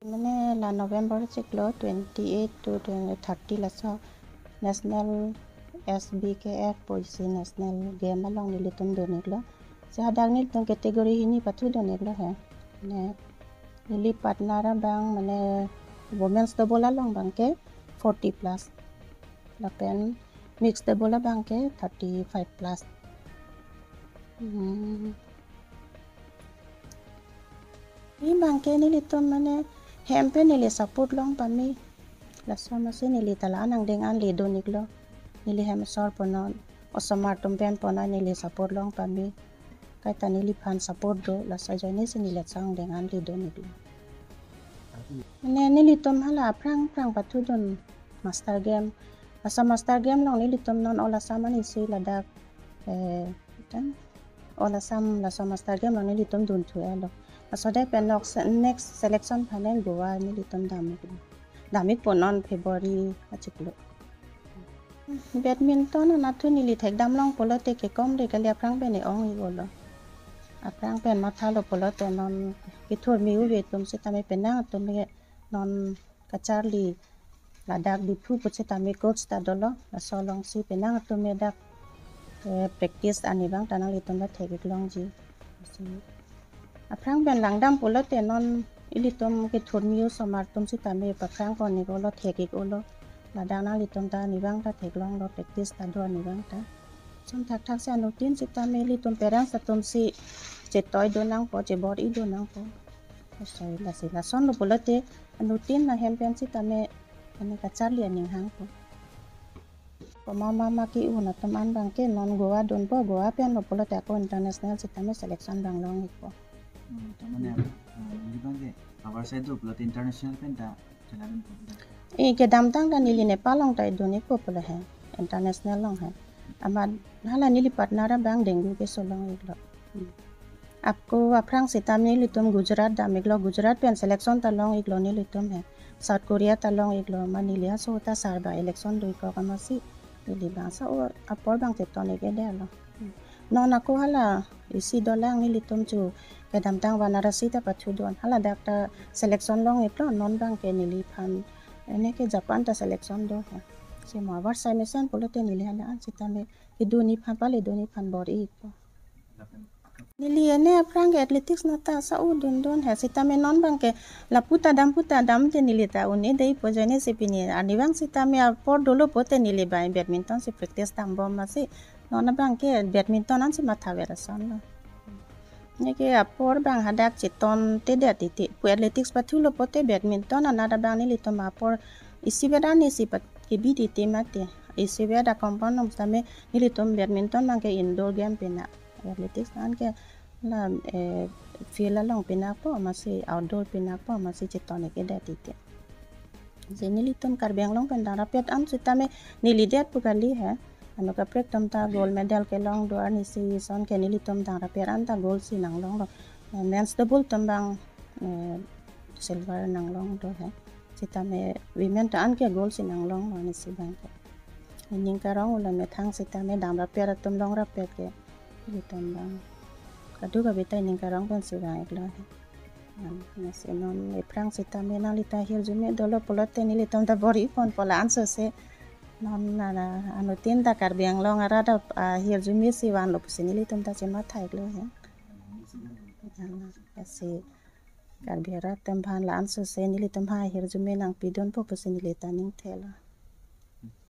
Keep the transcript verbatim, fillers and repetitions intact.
Mane la November chiklo twenty-eight to thirty laso National S B K F pusi National Game along nelitum dun-iklo. Si hadak nelitum category hini pathu dun-iklo he. Mane neli partner abang mane women's double along abangke forty plus. Lapen mixed double abangke thirty-five plus. Hmm. Ini abangke nelitum mane hem pen neli support long pame. Laso amatsi neli ta la-an angdeng an le dun-iklo. Neli hem asor punon, osomar atum pen punon neli support long pame. Kaita neliphan support do, laso ajoine si neli laso angdeng an le dun-iklo. Mane nelitum hala aphrang aphrang pathu dun Master Game. Laso Master Game along nelitum non All Assam anisi ladak, eh, itan, All Assam laso Master Game along nelitum dunthu-etlo. Laso dei pen nok se-, next selection aphan Goa nelitum dam-iklo. Dam-ikpo non February achiklo. Badminton anatthu neli thekdam long pulote kekom de kali, aphrang pen ne ong-iklo. Aphrang pen mathalo pulote non kethurmi uve atum sitame penang atum ke non kacharli ladak Diphu pu sitame coach ta dolo, laso alongsi penang atum ke dak, eh, practice ani abang ta nanglitum ta thek-ik longji. Si aphrang pen langdam pulote non ilitum kethurmi osomar atum sitame paphrang pon-iklo, thek-iklo. Ladak nanglitum ta ani abang ta theklonglo, practice ta do ani abang ta. Lason thakthak si anuttin sitame ilitum parents atum si chetoi do nangpo, chebor-i do nangpo. Sorry, lasi lasonlo pulote anuttin ahem pen sitame mane kacharli aning hangpo. Komat ma ma ke-un atum an abangke non Goa dunpo, Goa pen lo pulote ako international sitame selection abang long-ikpo. Hmm, ta mane, ah, neli abangke our side do pulote international pen ta chelangdunpo. Eh, kedamtang ta neli Nepal along ta dun-ikpo pulo he, international along he. Amat hala neli partner abang dengue keso long-iklo. Hmm. Ako aphrang sitame nelitum Gujarat dam-iklo, Gujarat pen selection ta long-iklo nelitum he. South Korea ta long-iklo, amat neli aso ta sar abang election do-ik-kok amatsi neli abang sa-o apor abang cheton-ik-edetlo. Non ako hala isi dolang nelitum chu kedamtang Varanasi ta pathu dun. Hala dak ta selection long-iklo, non abangke neliphan ene ke Japan ta selection do ha. Si mo avarsai mesen pulote neli hala an sitame kedun-ik aphan pale dun-ik aphan bor-ikpo. Neli ene aphrang ke athletics nata sa-o dundun he, sitame non abangke lapu ta dam pu ta dam te neli ta un-edetpo, ajoine si pini ani abang sitame apor dolo pulote neli abang badminton si practice dambom amatsi non abangke badminton ansi mathaver asonlo. Neke apor abang hadak cheton-edet titi pu, athletics pathulo pulote badminton anat abang nelitum apor isivet anisi pat kebi titi mati. Isivet a compound along sitame nelitum badminton abangke indoor game pina, athletics anke la, eh, field along pinakpo amatsi outdoor pinakpo amatsi cheton-ik-edet titi. Si nelitum Karbi Anglong pen dangrapet an sitame neli det pu kali he. Ano kaprek atum ta gold medal kelong do, anisi ason ke nelitum dangrapet an ta gold si nanglonglo. Eh, men's double atum abang, eh, silver nanglong do he. Sitame women ta anke gold si nanglonglo anisi abangke. Ining karong ulo methang sitame dangrapet atum longrapet ke ilitum abang kadokave ta ining karong pensi vang-iklo he. An, lasi non aphrang sitame nanglita ahirjume dolo pulote nelitum ta bor-i ponpo, la-an sose. Non nana anuttin ta Karbi Anglong arat ahirjume si vanlo pusi nelitum ta chematha-iklo he. An, lasi Karbi arat atum aphan la-an sose nelitum aphan ahirjume nangpidunpo pusi neli ta ningthelo.